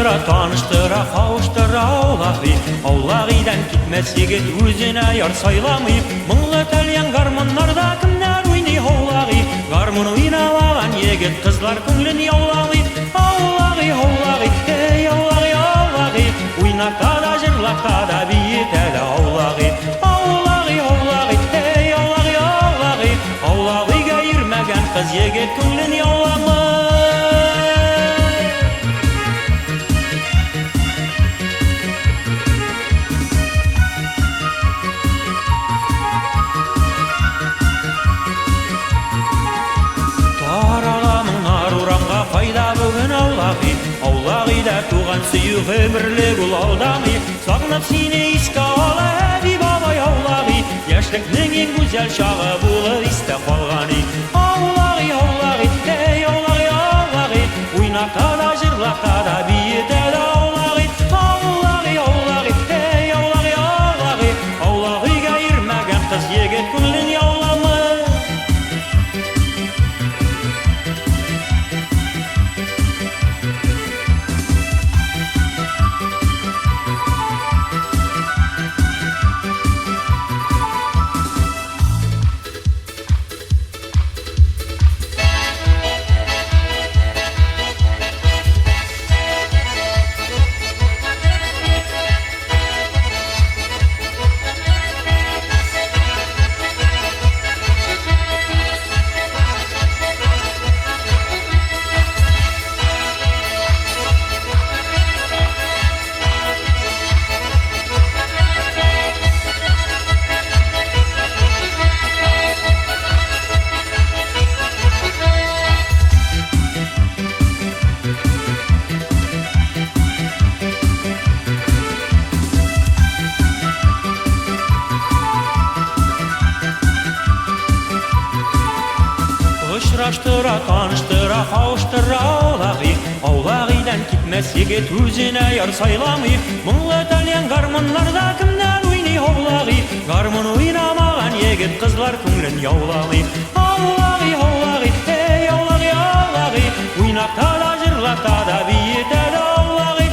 Очраштыра, таныштыра, кавыштыра аулак өй. Аулак өйдән китмәс егет үзенә яр сайламый. Моңлы тальян гармуннарда кемнәр уйный аулак өй. Гармун уйнамаган егет кызлар күңелен яуламый. Аулак өй, аулак өй, эй, аулак өй, аулак өй. Уйната да, җырлата да, биетә дә аулак өй. Аулак өй, аулак өй, эй, аулак өй, аулак өй. Аулак өйгә йөрмәгән кыз егет күңелен яуламый. Тарала моңнар урамга, кайда бүген аулак өй? Аулак өйдә туган сөю гомерлек ул алдамый. Сагынып сине искә ала әби бабай аулак өй. Яшьлекнең иң гүзәл чагы булып истә калган өй. Аулак өй, аулак өй, эй, аулак өй, аулак өй. Уйната да, җырлата да, биетә дә аулак өй. Аулак өй, аулак өй, эй, аулак өй, аулак өй. Аулак өйгә йөрмәгән кыз егет күңелен яуламый. Очраштыра, таныштыра, кавыштыра аулак өй. Аулак өйдән китмәс егет үзенә яр сайламый. Моңлы тальян гармуннарда кемнәр уйный аулак өй. Гармун уйнамаган егет кызлар күңелен яуламый. Аулак өй, аулак өй, эй, аулак өй, аулак өй. Уйната да, җырлата да, биетә дә аулак өй.